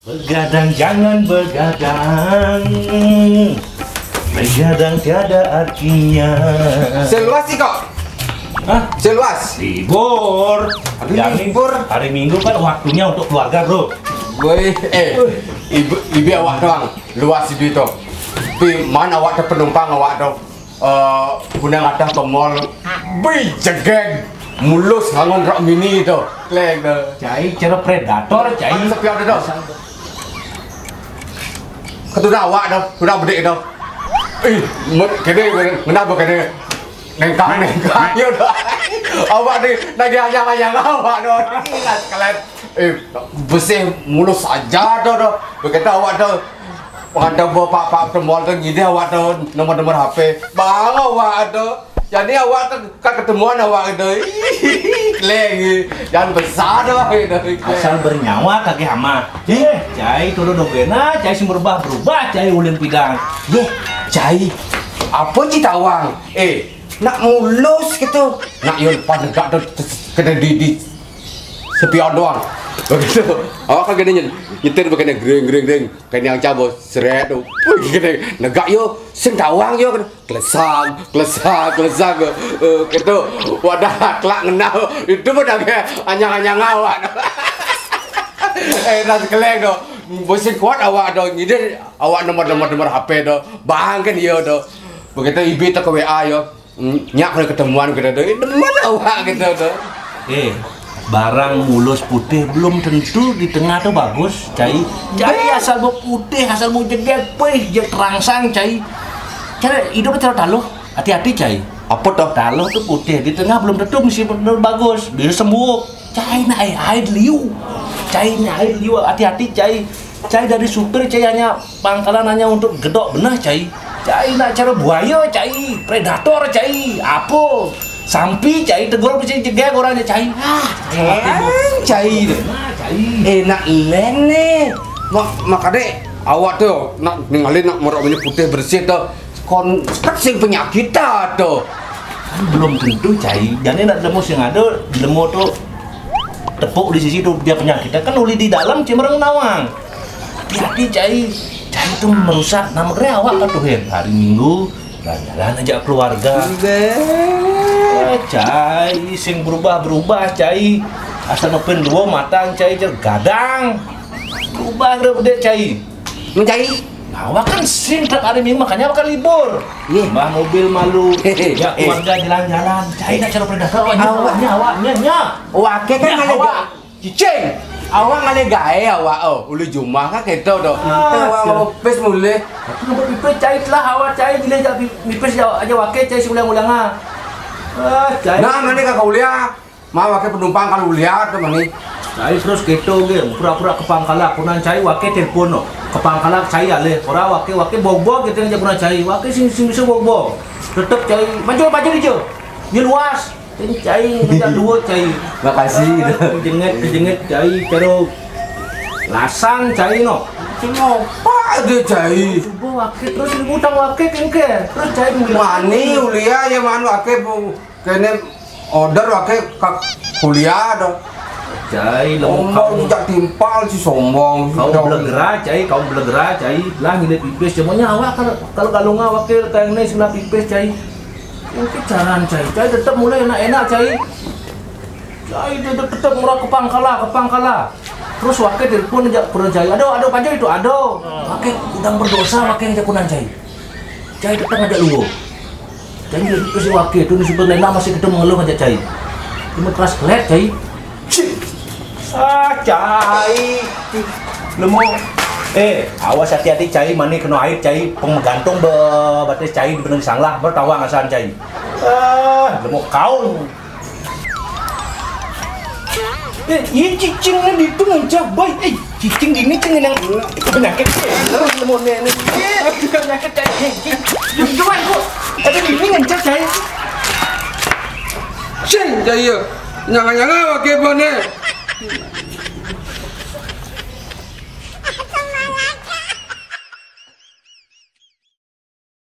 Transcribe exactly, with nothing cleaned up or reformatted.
Begadang jangan begadang. Begadang tiada artinya. Seluas sih kok. Hah? Seluas. Libur. Aduh, Yang libur. Hari Minggu kan waktunya untuk keluarga, bro. Woi, eh, ibu, ibu awak doang. Luas itu itu. Tapi mana awak terpenumpang awak tu. Eh, guna ngadah ke mall. Bih, jegeg. Mulus ngangon rok mini tu. Kleng tu. Cai, cara predator, cai. Sepi ada tu. Ketu dah awak tu, sudah bedik tu. Ih, kena, kenapa kena? Nengkang, nengkang, ya dah. Awak ni, lagi anyang-anyang awak tu. Ingat sekalian. Eh, bersih mulus aja tu tu. Begitu awak tu. Ada bapak-bapak temol tu ngidih awak tu nomor-nomor H P. Bang awak tu. Jadi awak tu kat ketemuan awak tu. Lagi. Jangan besar tu. Asal bernyawa kaki hama. Eh, cai turun dogena, cai sing berubah-berubah, cai ulin pidang. Ye, cai. Apa cai tawang? Eh, nak mulus gitu. Nak yo lepas negak tu kena di, di sepion doang. Begitu. Awak kan kena nyen-, nyetir begini gering gering gering. Kena yang cabut seret tu. Wih, kena negak yo, sing tawang yo kena klesang, klesang, klesang. Eh, gitu. Wadah kelak ngenal. Itu pun dah kayak anyang-anyang awak. Eh, dah sekeleng tu. Bosin kuat awak tu. Ngidih awak nomor-nomor nomor H P tu. Bang kan yo tu. Begitu ibi tu ke W A yo. Nyak kalau ketemuan kita tu, eh, demen awak kita tu. Eh, barang mulus putih belum tentu di tengah tu bagus, cai. Cai asal mau putih, asal mau jegek, pih, je terangsang, cai. Cara hidup cara taluh, hati-hati, cai. Apa tu? Taluh tu putih, di tengah belum tentu mesti benar bagus, bisa sembuh. Cai nak ai, ai liu. Cai nak ai liu, hati-hati, cai. Cai dari supir, cai hanya pangkalan hanya untuk gedok benar, cai. Cai nak cara buaya, cai. Predator, cai. Apa? Sampi, cai. Tegur mesti jegek orang je, cai. Ah, cai. Cai tu. Nah, cai. Eh, nak leng ni. Mak, mak adek, awak tu nak ninggalin nak merok minyak putih bersih tu. Kon, kan sing penyakit tu. Kan belum tentu, cai. Jadi nak lemo sing ada, lemo tu tepuk di sisi tu dia penyakit. Kan uli di dalam cemreng nawang. Hati-hati, cai. Cai tu merusak nama gerai awak patuhin. Hari Minggu jalan-jalan aja keluarga. Eh, cai sing berubah-berubah, cai. Asal nopin dua matang, cai, jer gadang. Berubah gerai bedek, cai. Mencai. Nah, awak kan sing tiap hari Minggu, makanya awak kan libur. Ye. Mbah mobil malu. Ya, keluarga jalan-jalan. Cai nak cara predator awak nya, awak nya, awak nya, nya. Wake kan ngalih gae. Cicing. Awak ngalih gae awak, oh, ulu jumah kan keto tu. Ah, awak mau pipis mulih. Aku nak pipis, cai telah awak, cai bila jak pi-, pipis aja wake, cai seulang-ulang ah. Ah, cai. Nah, mana kakak uliah? Mau wake penumpang kalau lihat tu mani. Cai terus keto ge, pura-pura ke pangkala, kunan cai wake telepon no. Ke pangkala cai alih, ora wake, wake bobok kita ngajak kunan cai, wake sing, sing bisa bobok. Tetep cai, maju, maju hijau. Dia luas. Ini cai ngajak dua cai. Makasih. Kejenget, kejenget cai, terus lasang cai no. Cuma apa ada cai? Coba wake terus ibu tang wake kengke. Terus cai mani uliah ya man wake bu. Kene order wake kak kuliah dah. Cai, lemu kau. Sombong, jak timpal si sombong. Kau belegera, cai, kau belegera, cai. Lah, ngilit pipis, cuma nyawa kalau, kalau galunga wake tang ni sebelah pipis, cai. Ini caran, cai. Cai tetap mulai enak-enak, cai. Cai tetap, tetap murah ke pangkala, ke pangkala. Terus wake telepon aja kurang cai. Aduh, aduh, panjang itu, aduh. Wake udang berdosa, wake aja kunang cai. Cai tetap ngajak luo. Cai jadi ke si wake tu, ni super lena masih ketemu ngeluh ngajak cai. Cuma keras kelet cai. Cik. Ah, cai. Lemo. Eh, awas hati-hati cai, mani kena air cai, penggantung be batas cai di benang sanglah, bertawang asan cai. Ah, lemo kau. Eh, iya cicing ni di tu ngancah, boy. Eh, cicing di ni cing nang penyakit. Terus lemo ni ni. Eh, penyakit cai. Eh, cing. Tuan ku. Ada di ni ngancah cai. Cing, cai ya. Nyanga-nyanga wake bone.